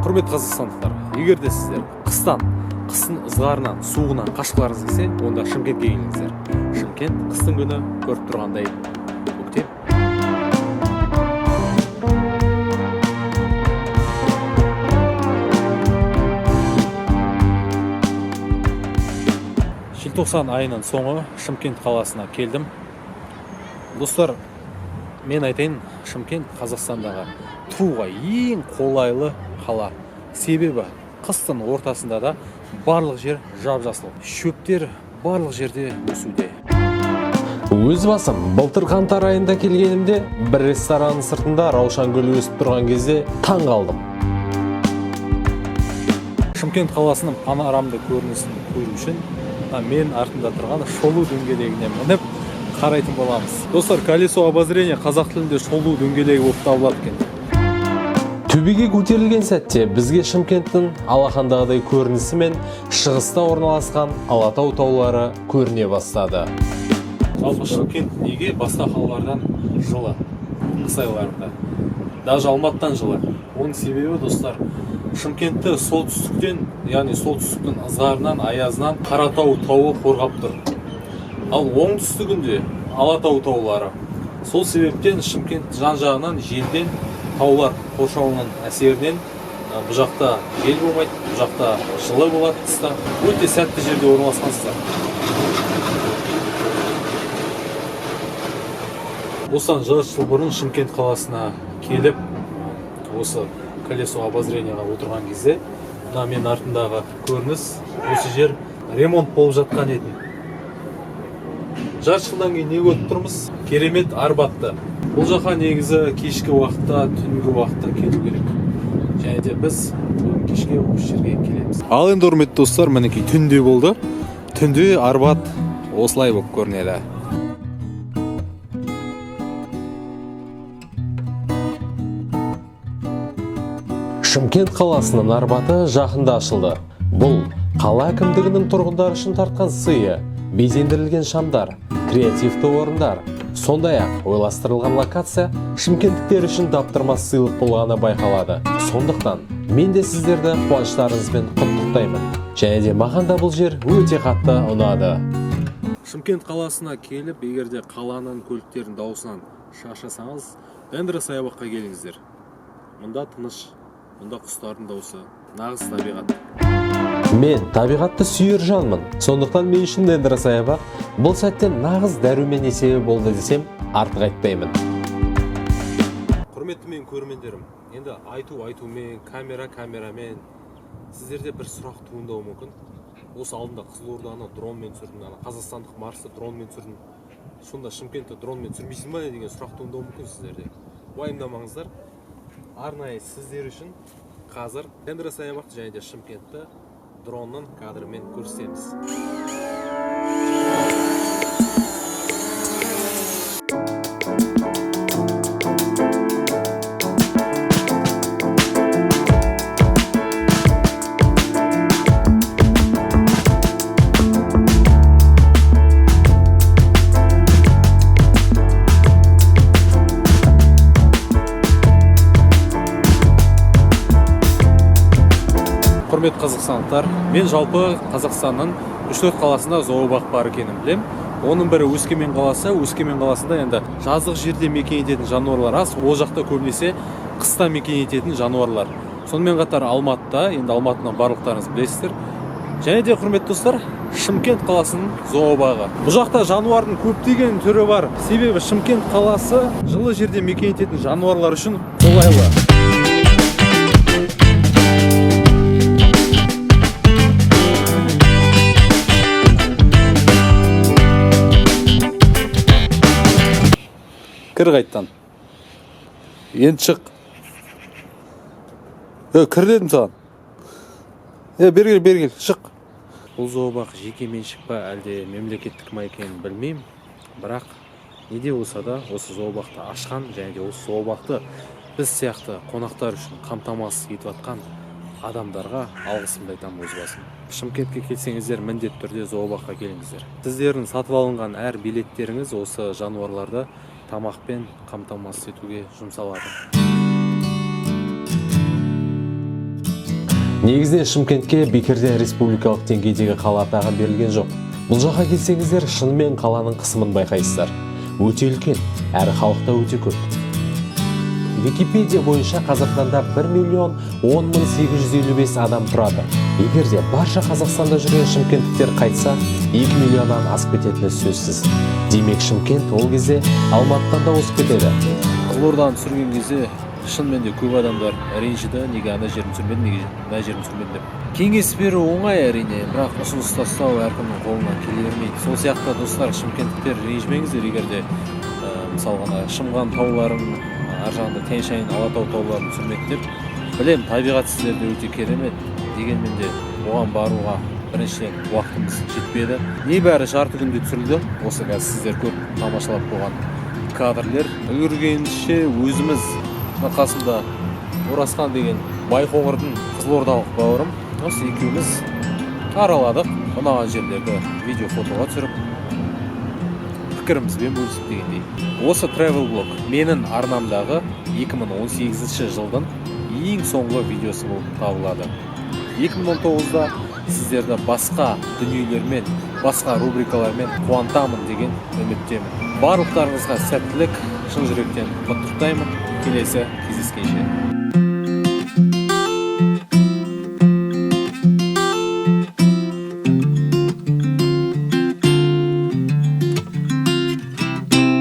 Құрметті қазақстандықтар, егер де сіздер қыстың ызғарынан, суығынан қашқыларыңыз келсе, онда Шымкентке келіңіздер. Шымкент қыстың күні көріп тұрғандай көктем. Желтоқсан айының соңы Шымкент қаласына келдім. Достар, мен айтайын, Шымкент Қазақстандағы тұруға ең қолайлы қала. Себебі қыстың ортасында да барлық жер жап-жасыл. Шөптер барлық жерде өсуде. Өз басым былтыр қаңтар айында келгенімде бір ресторанның сыртында раушан гүлі өсіп тұрған кезде таң қалдым. Шымкент қаласының панорамды көрінісін көру үшін мына мен артында тұрған шолу дөңгелегіне мініп қарайтын боламыз. Достар, колесо обозрения қазақ тілінде шолу дөңгелегі болып табылады екен. Төбеге көтерілген сәтте бізге Шымкенттің алақандағыдай көрінісі мен шығыста орналасқан Алатау таулары көріне бастады. Жалпы Шымкент неге басқа қалалардан жылы қыс айларында? Даже Алматыдан жылы. Оның себебі, достар, Шымкентті солтүстіктен, яғни солтүстіктің ызғарынан, аязынан Қаратау тауы қорғап тұр. Ал оңтүстігінде Алатау таулары. Сол себептен Шымкент жан-жағынан желден, таулар қоршауының әсерінен бұл жақта жел болмайды, бұл жақта жылы болады қыста. Өте сәтті жерде орналасқансыздар. Осыдан жарты жыл бұрын Шымкент қаласына келіп, осы колесо обозрениеға отырған кезде мына мен артындағы көрініс, осы жер ремонт болып жатқан еді. Жарты жылдан кейін не көріп тұрмыз? Керемет Арбатты. Бұл жаққа негізі кешкі уақытта, түнгі уақытта келу керек. Және де біз бүгін кешке осы жерге келеміз. Ал енді, құрметті достар, мінекей түнде болды. Түнде Арбат осылай болып көрінеді. Шымкент қаласының Арбаты жақында ашылды. Бұл қала әкімдігінің тұрғындар үшін тартқан сыйы, безендірілген шамдар, креативті орындар, сондай-ақ ойластырылған локация шымкенттіктер үшін таптырмас сыйлық болғаны байқалады. Сондықтан мен де сіздерді қуаныштарыңызбен құттықтаймын. Және де маған да бұл жер өте қатты ұнады. Шымкент қаласына келіп, егер де қаланың көліктерінің дауысынан шаршасаңыз, Дендросаябаққа келіңіздер. Мұнда тыныш, мұнда құстардың дауысы, нағыз табиғат. Мен табиғатты сүйер жанмын. Сондықтан мен үшін Дендросаябақ бұл сәтте нағыз дәрумен есебі болды десем, артық айтпаймын. Құрметті мен көрермендерім, енді айту айтумен, камера камерамен сіздерде бір сұрақ туындауы мүмкін. Осы алдында Қызылорданы дронмен түсірдім, ана қазақстандық Марсты дронмен түсірдім. Сонда Шымкентті дронмен түсірмейсің ба деген сұрақ туындауы мүмкін сіздерде. Уайымдамаңыздар. Арнайы сіздер үшін қазір Дендросаябақты және де Шымкентті дронның кадрымен көрсетеміз. Құрметті қазақстандықтар, мен жалпы Қазақстанның 3-4 қаласында зообақ бар екенін білем. Оның бірі Өскемен қаласы. Өскемен қаласында енді жазық жерде мекен ететін жануарлар аз, ол жақта көбінесе қыста мекен ететін жануарлар. Сонымен қатар Алматыда, енді Алматыны барлықтарыңыз білесіздер. Және де, құрметті достар, Шымкент қаласының зообағы. Бұл жақта жануардың көптеген түрі бар. Себебі Шымкент қаласы жылы жерде мекен ететін жануарлар үшін қолайлы. Кір қайттан. Енді шық. Кір дедім саған. Бері кел, бері кел, шық. Бұл зообақ жеке меншік па, әлде мемлекеттік ма екенін білмеймін. Бірақ не де болса да осы зообақты ашқан және де осы зообақты біз сияқты қонақтар үшін қамтамасыз етіп жатқан адамдарға алғысымды айтамын өз басым. Шымкентке келсеңіздер, міндетті түрде зообаққа келіңіздер. Сіздердің сатып алынған әр билеттеріңіз осы жануарларды тамақпен қамтамасыз етуге жұмсалады. Негізінен Шымкентке бекерден республикалық деңгейдегі қала атағы берілген жоқ. Бұл жаққа келсеңіздер, шынымен қаланың қысымын байқайсыздар. Өте үлкен, әрі халық та өте көп. Википедия бойынша, Қазақстанда 1 миллион 10 мың 855 адам тұрады. Егер де барша Қазақстанда жүрген шымкенттіктер қайтса, 2 миллионнан асып кететіні сөзсіз. Демек, Шымкент ол кезде Алматыдан да озып кетеді. Қызылорданы түсірген кезде шынымен де көп адамдар ренжіді: неге ана жерін түсірмедің, неге мына жерін түсірмедің деп. Кеңес беру оңай, әрине, бірақ ұсыныс тастау әркімнің қолынан келе бермейді. Сол сияқты, достар, шымкенттіктер, ренжімеңіздер, егер де мысалға ана Шымған тауларын, ар жағында Тянь Шань, Алатау тауларын түсірмеді деп. Білемін, табиғат сіздерде өте керемет. Дегенмен де оған баруға біріншіден уақытымыз жетпеді. Небәрі жарты күнде түсірілді осы қазір сіздер көріп, тамашалап болған кадрлер. Үлгергенше өзіміз, мына қасымда Оразхан деген Байқоңырдың қызылордалық бауырым, осы екеуміз араладық, ұнаған жерлерді видео, фотоға түсіріп, пікірімізбен бөлісіп дегендей. Осы travel блог менің арнамдағы 2018 жылдың ең соңғы видеосы болып табылады. 2019-да сіздерді басқа дүниелермен, басқа рубрикалармен қуантамын деген үміттемін. Барлықтарыңызға сәттілік, шын жүректен құттықтаймын. Келесі кездескенше!